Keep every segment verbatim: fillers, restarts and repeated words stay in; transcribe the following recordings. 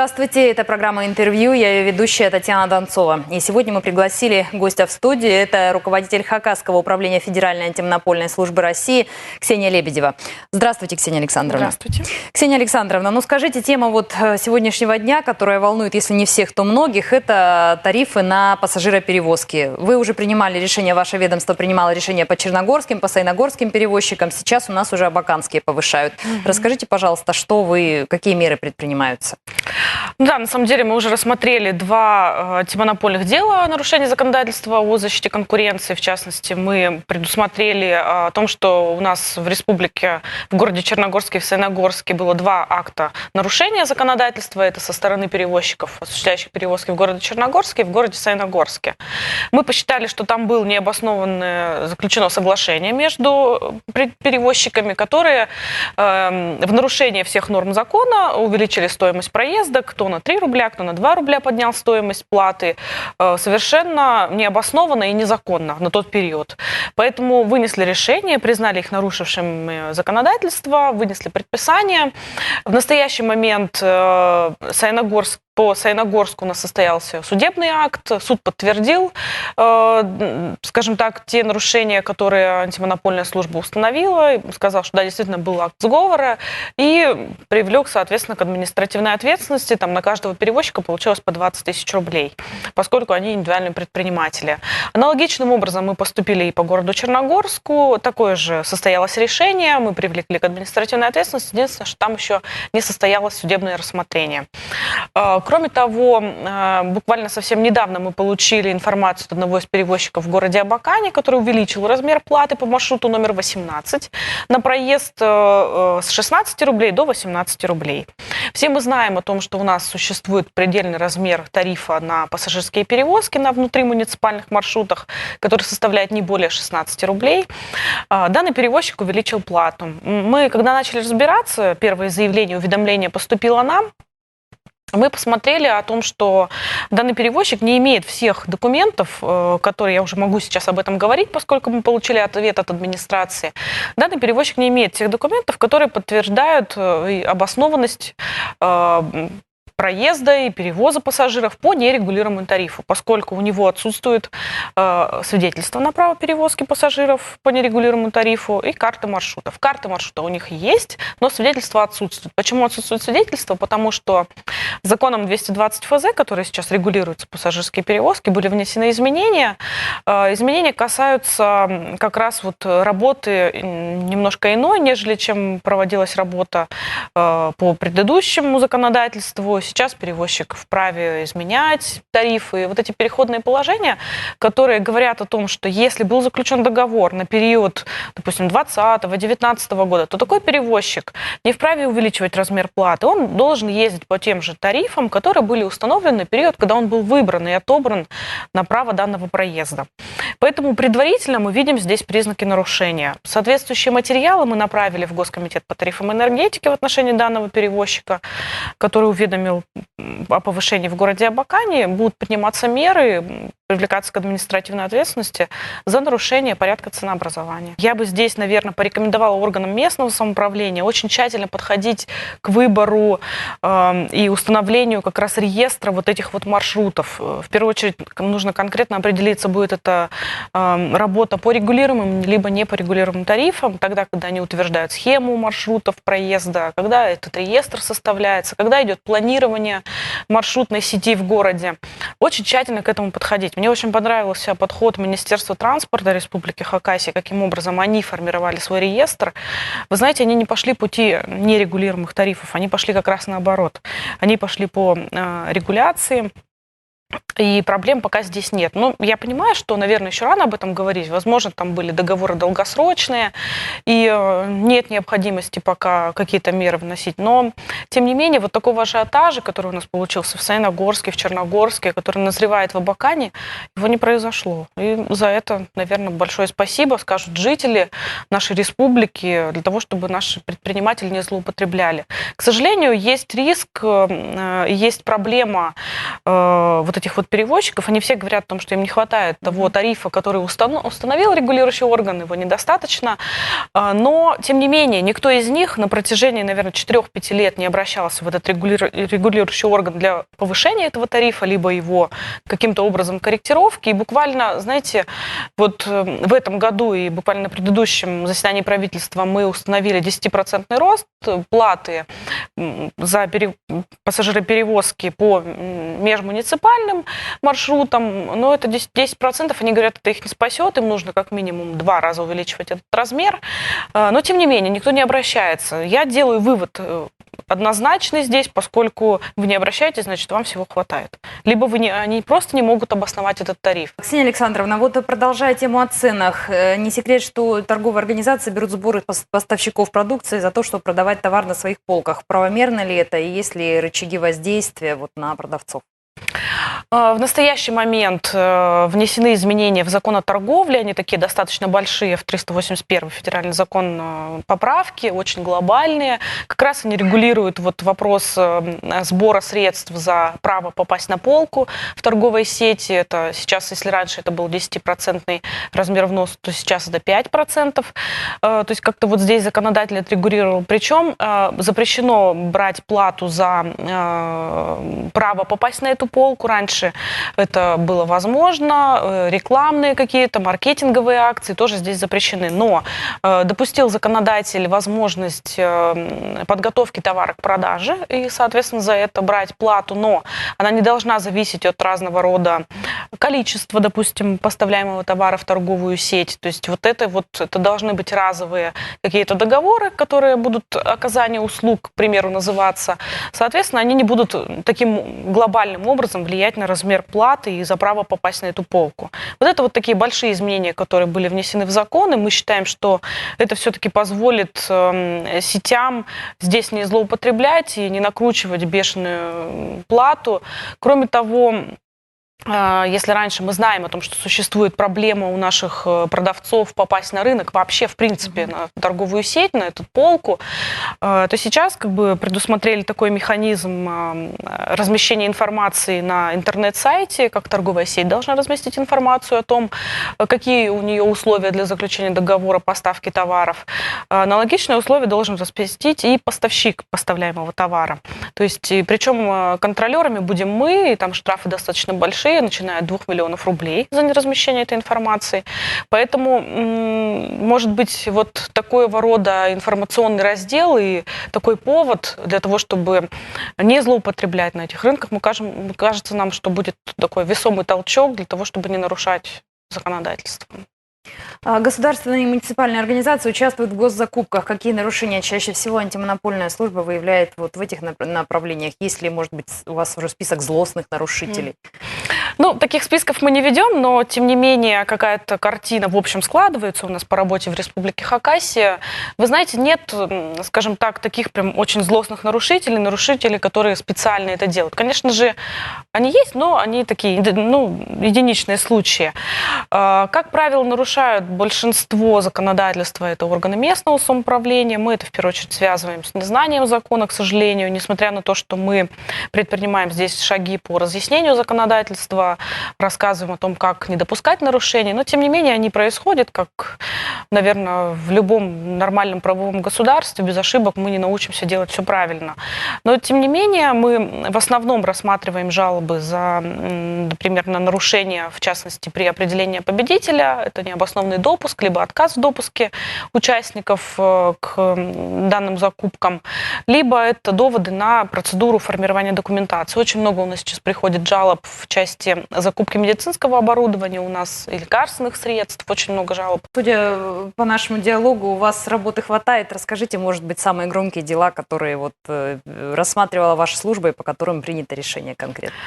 Здравствуйте, это программа «Интервью», я её ведущая Татьяна Донцова. И сегодня мы пригласили гостя в студию. Это руководитель Хакасского управления Федеральной антимонопольной службы России Ксения Лебедева. Здравствуйте, Ксения Александровна. Здравствуйте. Ксения Александровна, ну скажите, тема вот э, сегодняшнего дня, которая волнует, если не всех, то многих, это тарифы на пассажироперевозки. Вы уже принимали решение, ваше ведомство принимало решение по черногорским, по саяногорским перевозчикам. Сейчас у нас уже абаканские повышают. Расскажите, пожалуйста, что вы, какие меры предпринимаются? Ну да, на самом деле мы уже рассмотрели два э, антимонопольных дела о нарушении законодательства о защите конкуренции. В частности, мы предусмотрели э, о том, что у нас в республике, в городе Черногорске и в Саяногорске было два акта нарушения законодательства. Это со стороны перевозчиков, осуществляющих перевозки в городе Черногорске и в городе Саяногорске. Мы посчитали, что там было необоснованное заключено соглашение между перевозчиками, которые э, в нарушение всех норм закона увеличили стоимость проезда, кто на три рубля, кто на два рубля поднял стоимость платы, э, совершенно необоснованно и незаконно на тот период. Поэтому вынесли решение, признали их нарушившими законодательство, вынесли предписание. В настоящий момент э, Саяногорск по Саяногорску у нас состоялся судебный акт, суд подтвердил, э, скажем так, те нарушения, которые антимонопольная служба установила, сказал, что да, действительно был акт сговора, и привлек, соответственно, к административной ответственности. Там на каждого перевозчика получилось по двадцать тысяч рублей, поскольку они индивидуальные предприниматели. Аналогичным образом мы поступили и по городу Черногорску. Такое же состоялось решение, мы привлекли к административной ответственности. Единственное, что там еще не состоялось судебное рассмотрение. Кроме того, буквально совсем недавно мы получили информацию от одного из перевозчиков в городе Абакане, который увеличил размер платы по маршруту номер восемнадцать на проезд с шестнадцати рублей до восемнадцати рублей. Все мы знаем о том, что у нас существует предельный размер тарифа на пассажирские перевозки на внутримуниципальных маршрутах, который составляет не более шестнадцати рублей. Данный перевозчик увеличил плату. Мы, когда начали разбираться, первое заявление, уведомление поступило нам, мы посмотрели о том, что данный перевозчик не имеет всех документов, э, которые я уже могу сейчас об этом говорить, поскольку мы получили ответ от администрации. Данный перевозчик не имеет всех документов, которые подтверждают э, обоснованность э, проезда и перевоза пассажиров по нерегулируемому тарифу, поскольку у него отсутствует э, свидетельство на право перевозки пассажиров по нерегулируемому тарифу и карта маршрутов. Карта маршрута у них есть, но свидетельство отсутствует. Почему отсутствует свидетельство? Потому что законом двести двадцать Ф З, который сейчас регулируется пассажирские перевозки, были внесены изменения. Э, изменения касаются как раз вот работы немножко иной, нежели чем проводилась работа э, по предыдущему законодательству. Сейчас перевозчик вправе изменять тарифы. И вот эти переходные положения, которые говорят о том, что если был заключен договор на период, допустим, двадцатого, девятнадцатого года, то такой перевозчик не вправе увеличивать размер платы. Он должен ездить по тем же тарифам, которые были установлены в период, когда он был выбран и отобран на право данного проезда. Поэтому предварительно мы видим здесь признаки нарушения. Соответствующие материалы мы направили в Госкомитет по тарифам энергетики в отношении данного перевозчика, который уведомил о повышении в городе Абакане. Будут приниматься меры, привлекаться к административной ответственности за нарушение порядка ценообразования. Я бы здесь, наверное, порекомендовала органам местного самоуправления очень тщательно подходить к выбору э, и установлению как раз реестра вот этих вот маршрутов. В первую очередь нужно конкретно определиться, будет это э, работа по регулируемым либо не по регулируемым тарифам, тогда, когда они утверждают схему маршрутов проезда, когда этот реестр составляется, когда идет планирование маршрутной сети в городе. Очень тщательно к этому подходить. Мне очень понравился подход Министерства транспорта Республики Хакасия, каким образом они формировали свой реестр. Вы знаете, они не пошли пути нерегулируемых тарифов, они пошли как раз наоборот. Они пошли по э, регуляции. И проблем пока здесь нет. Но я понимаю, что, наверное, еще рано об этом говорить. Возможно, там были договоры долгосрочные, и э, нет необходимости пока какие-то меры вносить. Но, тем не менее, вот такого ажиотажа, который у нас получился в Саяногорске, в Черногорске, который назревает в Абакане, его не произошло. И за это, наверное, большое спасибо скажут жители нашей республики для того, чтобы наши предприниматели не злоупотребляли. К сожалению, есть риск, э, есть проблема э, вот этих вот перевозчиков, они все говорят о том, что им не хватает того тарифа, который установ-, установил регулирующий орган, его недостаточно. А, но, тем не менее, никто из них на протяжении, наверное, четырёх-пяти лет не обращался в этот регулиру-, регулирующий орган для повышения этого тарифа, либо его каким-то образом корректировки. И буквально, знаете, вот, эм, в этом году и буквально на предыдущем заседании правительства мы установили десятипроцентный рост, э, платы, м, за пере-, м, пассажироперевозки по, м, межмуниципальным маршрутам. Но это десять, десять процентов, они говорят, это их не спасёт, им нужно как минимум два раза увеличивать этот размер. Э, но тем не менее, никто не обращается. Я делаю вывод, э, однозначный здесь, поскольку вы не обращаетесь, значит, вам всего хватает. Либо вы не, они просто не могут обосновать этот тариф. Ксения Александровна, вот продолжая тему о ценах, э, не секрет, что торговые организации берут сборы пос-, поставщиков продукции за то, чтобы продавать товар на своих полках. Правомерно ли это, и есть ли рычаги воздействия вот на продавцов? А, в настоящий момент, э, внесены изменения в закон о торговле, они такие достаточно большие, в триста восемьдесят первый федеральный закон, э, поправки, очень глобальные. Как раз они регулируют вот вопрос, э, сбора средств за право попасть на полку в торговой сети. Это сейчас, если раньше это был десятипроцентный размер взнос, то сейчас это пять процентов. Э, то есть как-то вот здесь законодатель отрегулировал. Причём, э, запрещено брать плату за, э, право попасть на эту полку. Раньше это было возможно, э, рекламные какие-то, маркетинговые акции тоже здесь запрещены. Но, э, допустил законодатель возможность, э, м, подготовки товара к продаже и, соответственно, за это брать плату, но она не должна зависеть от разного рода количества, допустим, поставляемого товара в торговую сеть. То есть вот это вот, это должны быть разовые какие-то договоры, которые будут оказание услуг, к примеру, называться. Соответственно, они не будут таким глобальным образом влиять на размер платы и за право попасть на эту полку. Вот это вот такие большие изменения, которые были внесены в закон, и мы считаем, что это всё-таки позволит, эм, сетям здесь не злоупотреблять и не накручивать бешеную плату. Кроме того, э, если раньше мы знаем о том, что существует проблема у наших, э, продавцов попасть на рынок, вообще, в принципе, на торговую сеть, на эту полку, э, то сейчас как бы предусмотрели такой механизм, эм, размещения информации на интернет-сайте, как торговая сеть должна разместить информацию о том, э, какие у неё условия для заключения договора поставки товаров. Э, аналогичные условия должен разместить и поставщик поставляемого товара. То есть, и причём, э, контролёрами будем мы, и там штрафы достаточно большие, начиная от двух миллионов рублей за неразмещение этой информации. Поэтому, м, может быть, вот такого рода информационный раздел и такой повод для того, чтобы не злоупотреблять на этих рынках, мы кажем-, кажется нам, что будет такой весомый толчок для того, чтобы не нарушать законодательство. А, государственные и муниципальные организации участвуют в госзакупках. Какие нарушения чаще всего антимонопольная служба выявляет вот в этих нап-, направлениях? Есть ли, может быть, с-, у вас уже список злостных нарушителей? Ну, таких списков мы не ведём, но, тем не менее, какая-то картина, в общем, складывается у нас по работе в Республике Хакасия. Вы знаете, нет, м, скажем так, таких прям очень злостных нарушителей, нарушителей, которые специально это делают. Конечно же, они есть, но они такие, еди-, ну, единичные случаи. А, как правило, нарушают большинство законодательства это органы местного самоуправления. Мы это в первую очередь связываем с незнанием закона, к сожалению, несмотря на то, что мы предпринимаем здесь шаги по разъяснению законодательства, рассказываем о том, как не допускать нарушений, но тем не менее они происходят, как, наверное, в любом нормальном правовом государстве, без ошибок мы не научимся делать всё правильно. Но тем не менее мы в основном рассматриваем жалобы за, м, например, на нарушения, в частности, при определении победителя, это необоснованный допуск, либо отказ в допуске участников, э, к, м, данным закупкам, либо это доводы на процедуру формирования документации. Очень много у нас сейчас приходит жалоб в части закупки медицинского оборудования у нас и лекарственных средств, очень много жалоб. Судя, э, по нашему диалогу, у вас работы хватает. Расскажите, может быть, самые громкие дела, которые вот, э, рассматривала ваша служба и по которым принято решение конкретно?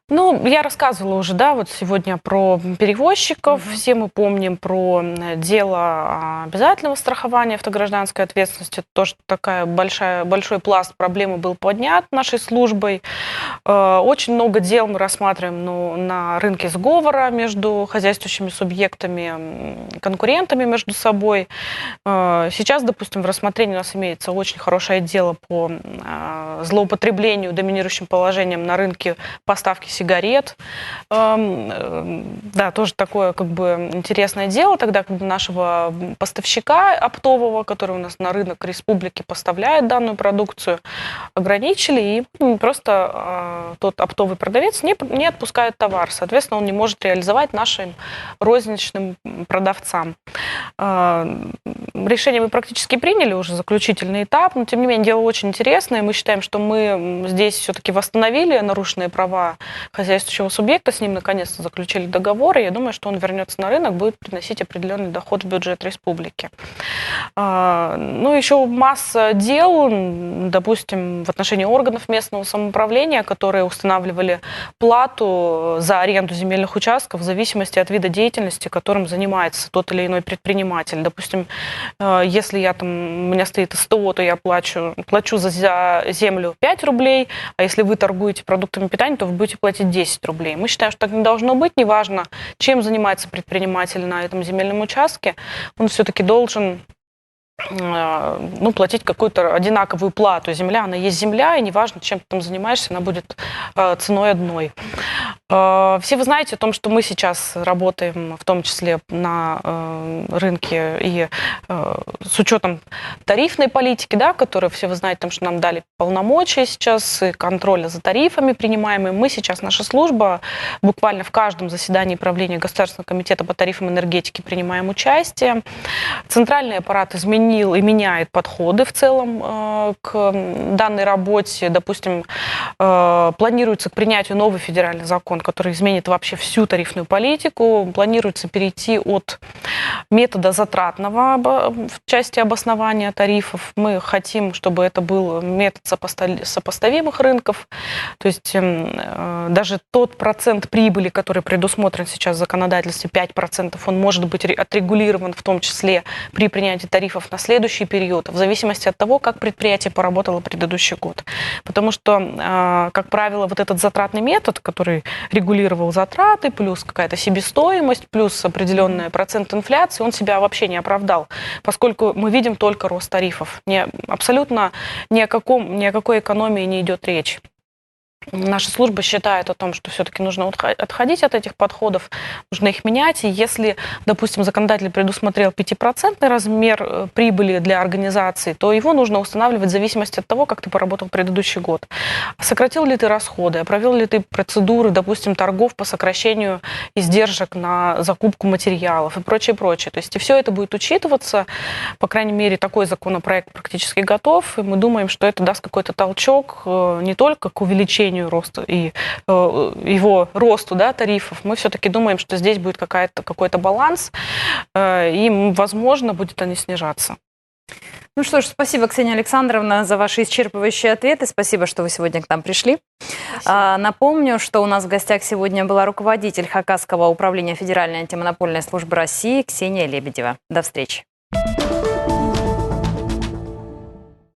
Ну, я рассказывала уже, да, вот сегодня про перевозчиков. Мгм. Все мы помним про, м, дело, а, обязательного страхования автогражданской ответственности. Это тоже такая большая, большой пласт проблемы был поднят нашей службой. Э, очень много дел мы рассматриваем, ну, на рынке сговора между хозяйствующими субъектами, м, конкурентами между собой. Э, сейчас, допустим, в рассмотрении у нас имеется очень хорошее дело по, м, а, злоупотреблению доминирующим положением на рынке поставки сигарет. Эм, э, да, тоже такое как бы интересное дело, тогда, когда нашего, м, поставщика оптового, который у нас на рынок республики поставляет данную продукцию, ограничили, и, м, просто, а, тот оптовый продавец не, не отпускает товар. Соответственно, он не может реализовать нашим розничным, м, продавцам. А, м, решение мы практически приняли, уже заключительный этап, но тем не менее дело очень интересное. Мы считаем, что мы, м, здесь всё-таки восстановили нарушенные права хозяйствующего субъекта, с ним наконец-то заключили договор, и я думаю, что он вернётся на рынок, будет приносить определённый доход в бюджет республики. А, ну, ещё масса дел, м, допустим, в отношении органов местного самоуправления, которые устанавливали плату за аренду земельных участков в зависимости от вида деятельности, которым занимается тот или иной предприниматель. Допустим, э, если я там, у меня стоит СТО, то я плачу, плачу за, за землю пять рублей, а если вы торгуете продуктами питания, то вы будете платить десять рублей. Мы считаем, что так не должно быть, неважно, чем занимается предприниматель на этом земельном участке, он всё-таки должен, э, ну, платить какую-то одинаковую плату. Земля, она есть земля, и неважно, чем ты там занимаешься, она будет, э, ценой одной. Э, все вы знаете о том, что мы сейчас работаем, в том числе на, э, рынке, и, э, с учётом тарифной политики, да, которую все вы знаете, о том, что нам дали полномочия сейчас, и контроля за тарифами принимаемыми. Мы сейчас, наша служба, буквально в каждом заседании правления Государственного комитета по тарифам энергетики принимаем участие. Центральный аппарат изменил и меняет подходы в целом, э, к, м, данной работе. Допустим, э, планируется к принятию новый федеральный закон, который изменит вообще всю тарифную политику. Планируется перейти от метода затратного обо-, в части обоснования тарифов. Мы хотим, чтобы это был метод сопоста-, сопоставимых рынков. То есть, м, э, даже тот процент прибыли, который предусмотрен сейчас в законодательстве, пять процентов, он может быть ре-, отрегулирован, в том числе при принятии тарифов на следующий период, в зависимости от того, как предприятие поработало предыдущий год. Потому что, э, как правило, вот этот затратный метод, который регулировал затраты, плюс какая-то себестоимость, плюс определённый процент инфляции, он себя вообще не оправдал, поскольку мы видим только рост тарифов. Не, абсолютно ни о каком, ни о какой экономии не идёт речь. Наша служба считает о том, что всё-таки нужно отха-, отходить от этих подходов, нужно их менять. И если, допустим, законодатель предусмотрел пятипроцентный размер, э, прибыли для организации, то его нужно устанавливать в зависимости от того, как ты поработал предыдущий год. Сократил ли ты расходы, провёл ли ты процедуры, допустим, торгов по сокращению издержек на закупку материалов и прочее, прочее. То есть и всё это будет учитываться. По крайней мере, такой законопроект практически готов, и мы думаем, что это даст какой-то толчок, э, не только к увеличению роста и, э, его росту, да, тарифов. Мы всё-таки думаем, что здесь будет какая-то, какой-то баланс, э, и, м, возможно, будет они снижаться. Ну что ж, спасибо, Ксения Александровна, за ваши исчерпывающие ответы. Спасибо, что вы сегодня к нам пришли. Спасибо. А, напомню, что у нас в гостях сегодня была руководитель Хакасского управления Федеральной антимонопольной службы России Ксения Лебедева. До встречи.